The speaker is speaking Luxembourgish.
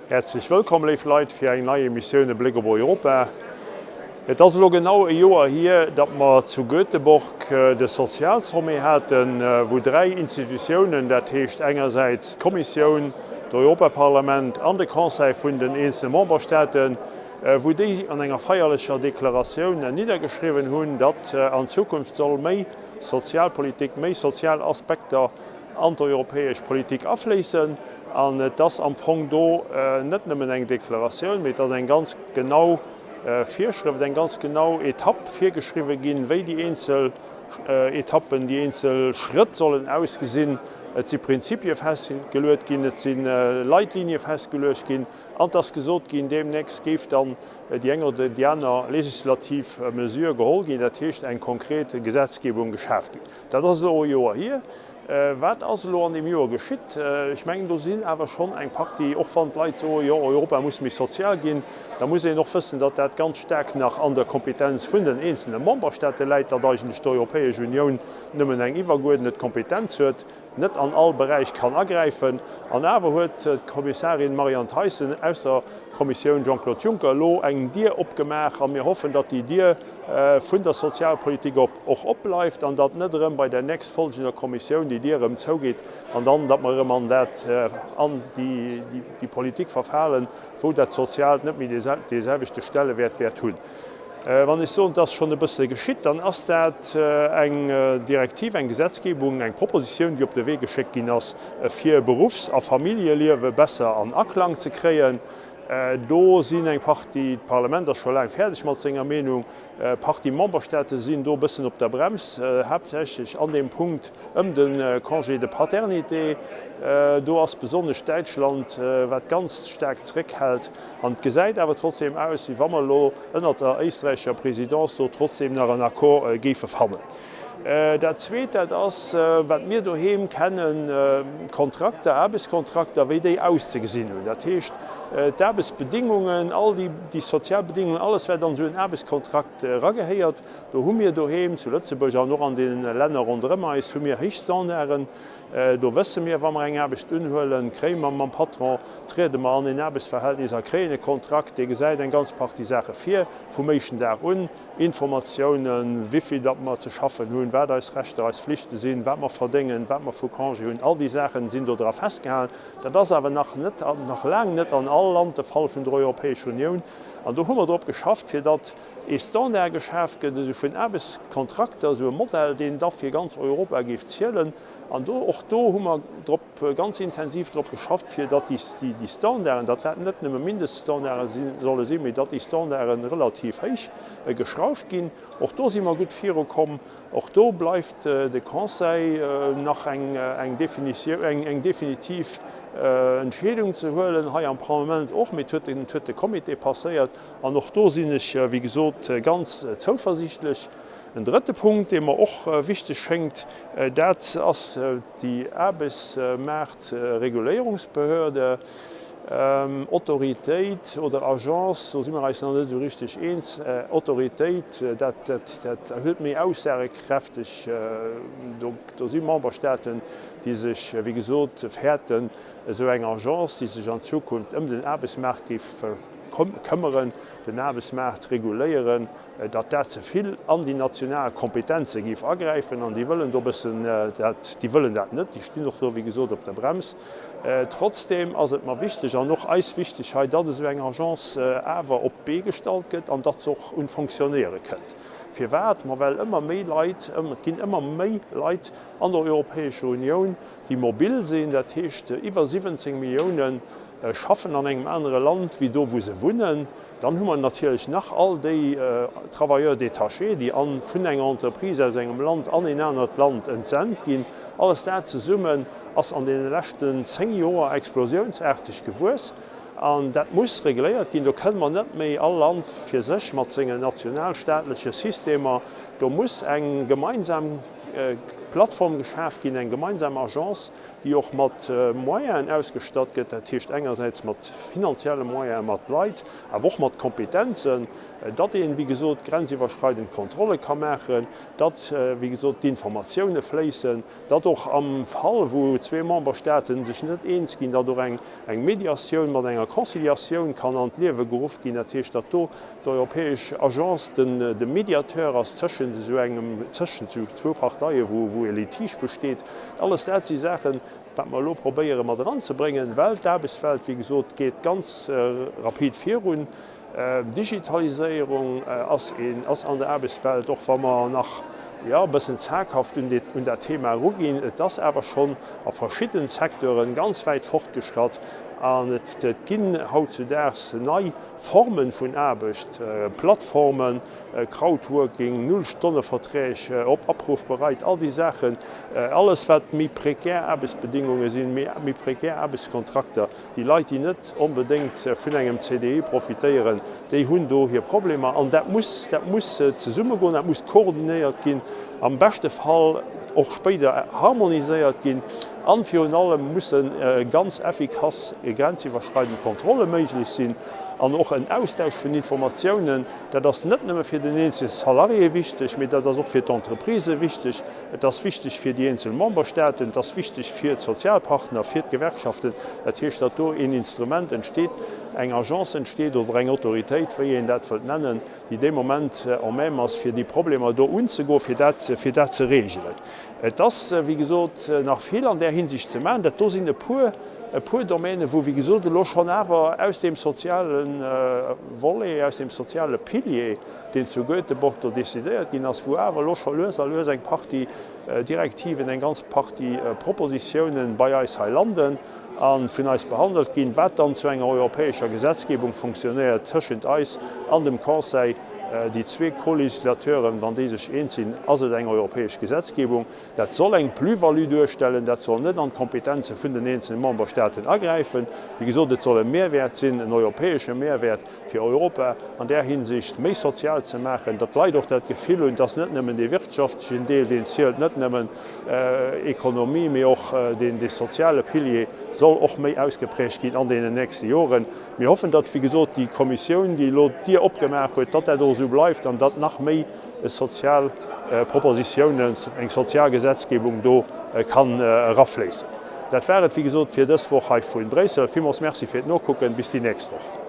Häerzlech wëllkomm, léif Leit, fir eng nei Emissioun E Bléck op Europa. Et ass elo genau e Joer hier, datt mer zu Göteborg de Sozialsommet haten, wou dräi Institutiounen, dat heescht engersäits d'Kommissioun, d'Europaparlament an de Conseil vun den eenzele Memberstaaten, wou déi an enger feierlecher Deklaratioun niddergeschriwwen hunn, datt an Zukunft soll méi Sozialpolitik, méi sozial Aspekter an d'europäesch Politik afléissen. An et ass am Fong do net nëmmen eng Deklaratioun, mee et ass eng ganz genau Virschrëft, eng ganz genau Etapp virgeschriwwen ginn, wéi déi eenzel Etappen, déi eenzel Schrëtt sollen ausgesinn. Et si Prinzipie festgeluet ginn, et si Leitlinie festgeluecht ginn an et ass gesot ginn, deemnächst géif dann déi eng oder déi aner legislativ Mesure geholl ginn, dat heescht eng konkret Gesetzgebung geschaaft ginn. Dat ass elo e Joer hier. Wat ass elo an deem Joer geschitt? Ech mengen, do sinn awer schonn eng Partie, och wann d'Leit soen, jo, Europa muss méi sozial ginn, da muss een och wëssen, datt dat ganz staark nach an der Kompetenz vun den eenzelne Memberstaate läit, datt eigentlech d'Europäesch Unioun nëmmen eng iwwerguerdnet Kompetenz huet. net an all Beräich kann agräifen. An awer huet d'Kommissarin Marianne Thyssen aus der Kommissioun Jean-Claude Juncker elo eng Dier opgemaach a mir hoffen, datt déi Dier vun der Sozialpolitik op och opbleift an datt net erëm bei der nächstfolgender Kommissioun déi Dier erëm zougeet an dann, datt mer erëm an dat, an déi Politik verfalen, wou dat Soziaalt net méi dee selwechte Stellewäert wäert hunn. Wann ech soen, et ass schonn e bësse geschitt, dann ass dat eng Direktiv, eng Gesetzgebung, eng Propositioun, déi op de Wee geschéckt ginn ass, fir Beruffs a Familljeliewe besser an Aklang ze kréien. Do sinn eng Partie, d'Parlament ass scho laang fäerdeg mat senger Meenung, Partie Memberstaate sinn do e bëssen op der Brems, haaptsächlech an deem Punkt ëm de Congé de paternité. Do ass besonnesch Däitschland, wat ganz staark zeréckhält. An et gesäit awer trotzdem aus, wéi wa mer elo ënnert der éisträichescher Présidence do trotzdem nach en Accord géife fannen. Dat Zweet, dat ass, wat mir doheem kennen, Kontrakter, Aarbechtskontrakter, wéi déi auszegesinn hunn. Dat heescht, d'Aarbechtsbedingungen, all déi sozial Bedingungen, alles wat an esou en Aarbechtskontrakt eragehéiert. Do hu mir doheem zu Lëtzebuerg an och an deene Länner ronderëm eis hu mir héich Standarden. Do wësse mir, wa mer eng Aarbecht unhuelen, kréie mer mam Patron, triede mer an en Aarbechtsverhältnis a kréien e Kontrakt, dee gesäit eng ganz Partie Saache vir, vum éischten Dag un, Informatiounen, wivill datt mer ze schaffen hunn, wat eis Rechter, eis Flichte sinn, wat mer verdéngen, wat mer vu Congé hunn, all déi Saache sinn do dra festgehalen. Dat ass awer nach net, nach laang net an all Land de Fall vun der Europäescher Unioun. An do hu mer drop geschafft, fir datt ee Standard geschaaft gëtt, esou vun Aarbechtskontrakter, esou e Modell, deen da fir ganz Europa géif zielen. An do, och do hu mer drop ganz intensiv drop geschafft, fir datt déi Standarden, datt dat net nëmme Mindeststandarde si solle sinn, mee datt déi Standarde relativ héich geschrauft ginn. Och do si mer gutt virukomm. Och do bleift de Conseil nach eng definitiv Entscheedung ze huelen, hei am Parlament och, mee et huet de Comité passéiert. An och do sinn ech, wéi gesot, ganz zouversiichtlech. En drëtte Punkt, dee mer och wichteg schéngt, dat ass déi Aarbechtsmaartreguléierungsbehörde, Autoritéit oder Agence, do si mer eis nach net esou richteg eens. Autoritéit, dat huet méi aussagekräfteg, do si Memberstaaten, déi sech, wéi gesot, fäerten, esou eng Agence, déi sech an Zukunft ëm den Aarbechtsmaart géif këmmeren, den Aarbechtsmaart reguléieren, datt dat ze vill an déi national Kompetenze géif agräifen an déi wëllen do e bëssen dat, déi wëllen dat net, déi stinn och do, wéi gesot, op der Brems. Trotzdem ass et mer wichteg an och eis wichteg hei, datt esou eng Agence awer op d'Bee gestallt gëtt an datt se och un d'Fonctionnéiere kënnt. Firwat? Ma well ëmmer méi Leit, et ginn ëmmer méi Leit an der Europäescher Unioun, déi mobil sinn, dat heescht iwwer 17 Milliounen schaffen an engem anere Land wéi do, wou se wunnen. Dann hu mer natierlech nach all déi Travailleurs détachés, déi an, vun enger Entreprise aus engem Land an een anert Land entsent ginn. Alles dat zesummen ass an deene leschten 10 Joer explosiounsaarteg gewuess an dat muss regléiert ginn. Do kënne mer net méi all Land fir sech mat sengen nationalstaatleche Systemer. Do muss eng gemeinsam Plattform geschaf ginn, eng gemeinsam Agence, déi. déi och mat Moyenen ausgestatt gëtt, dat heescht engersäits mat finanzielle Moyenen, mat Leit, awer och mat Kompetenzen, datt een, wéi gesot, grenziwwerschreidend Kontrolle ka maachen, datt, wéi gesot, d'Informatioune fléissen, datt och am Fall, wou zwee Memberstaaten sech net eens ginn, datt och eng Mediatioun mat enger Conciliatioun kann an d'Liewe geruff ginn, dat heescht, datt do d'Europäesch Agence de Mediateur ass tëschent esou engem, tëschent esou zwou Parteien, wou e Litige besteet. Alles dat si Saachen, wat mer elo probéiere mat eranzebréngen, well d'Aarbechtswelt, wéi gesot, geet ganz rapid virun. Digitaliséierung ass een, ass an der Aarbechtswelt, och wa mer nach, jo, e bëssen zaghaft un un dat Thema eruginn, et ass awer schonn a verschidden Secteuren ganz wäit fortgeschratt an et ginn hautzudaags nei Formen vun Aarbecht, Plattformen, Crowdworking, Null-Stonne-Verträg, op Abruf bereit, all déi Saachen, alles wat méi prekär Aarbechtsbedingunge sinn, méi prekär Aarbechtskontrakter, déi Leit, déi net onbedéngt vun engem CDI profitéieren, déi hunn do hir Problemer. An dat muss, dat muss zesummegoen, dat muss koordinéiert ginn, am beschte Fall och spéider harmoniséiert ginn. An virun allem musse ganz effikass grenziwwerschreidend Kontrolle méiglech sinn an och en Austausch vun Informatiounen. Dat ass net nëmme fir den eenzele Salarié wichteg, mee dat ass och fir d'Entreprisë wichteg. Et ass wichteg fir déi eenzel Memberstaaten, et ass wichteg fir d'Sozialpartner, fir d'Gewerkschaften. Dat heescht, datt do een Instrument entsteet, eng Agence entsteet oder eng Autoritéit, wéi een dat wëllt nennen, déi dee Moment en même ass, fir déi Problemer do unzegoen, fir dat, fir dat ze regelen. Et ass, wéi gesot, nach vill an där Hinsicht ze maachen. Dat do sinn e puer, e puer Domänen, wou, wéi gesot, elo schonn awer aus deem soziale Volet, aus deem soziale Pilier, deen zu Göteborg do decidéiert ginn ass, wou awer elo scho lues a lues eng Partie Direktiven, eng ganz Partie Propositiounen bei eis hei landen a vun eis behandelt ginn, wat dann zu enger europäescher Gesetzgebung funktionéiert tëschent eis an dem Conseil, déi zwee Co-Législateuren, wann déi sech eens sinn, ass et eng europäesch Gesetzgebung. Dat soll eng Plus-value duerstellen, dat soll net an d'Kompetenze vun den eenzele Memberstaaten agräifen. Wéi gesot, et soll e Mehrwäert sinn, en europäesche Mehrwäert, fir Europa an där Hinsicht méi sozial ze maachen, datt d'Leit och dat Gefill hunn, dass net nëmmen dee wirtschaftlechen Deel, deen zielt, net nëmmen Ekonomie, mee och deen dee soziale Pilier soll och méi ausgeprägt ginn an deenen nächste Joren. Mir hoffen, datt, wéi gesot, déi Kommissioun, déi elo d'Dier opgemaach huet, datt dat och esou bleift an datt nach méi sozial Propositiounen, eng sozial Gesetzgebung do kann erafléissen. Dat war et, wéi gesot, fir dës Woch hei vu Bréissel. Villmools Merci fir d'Nokucken. Bis déi nächst Woch.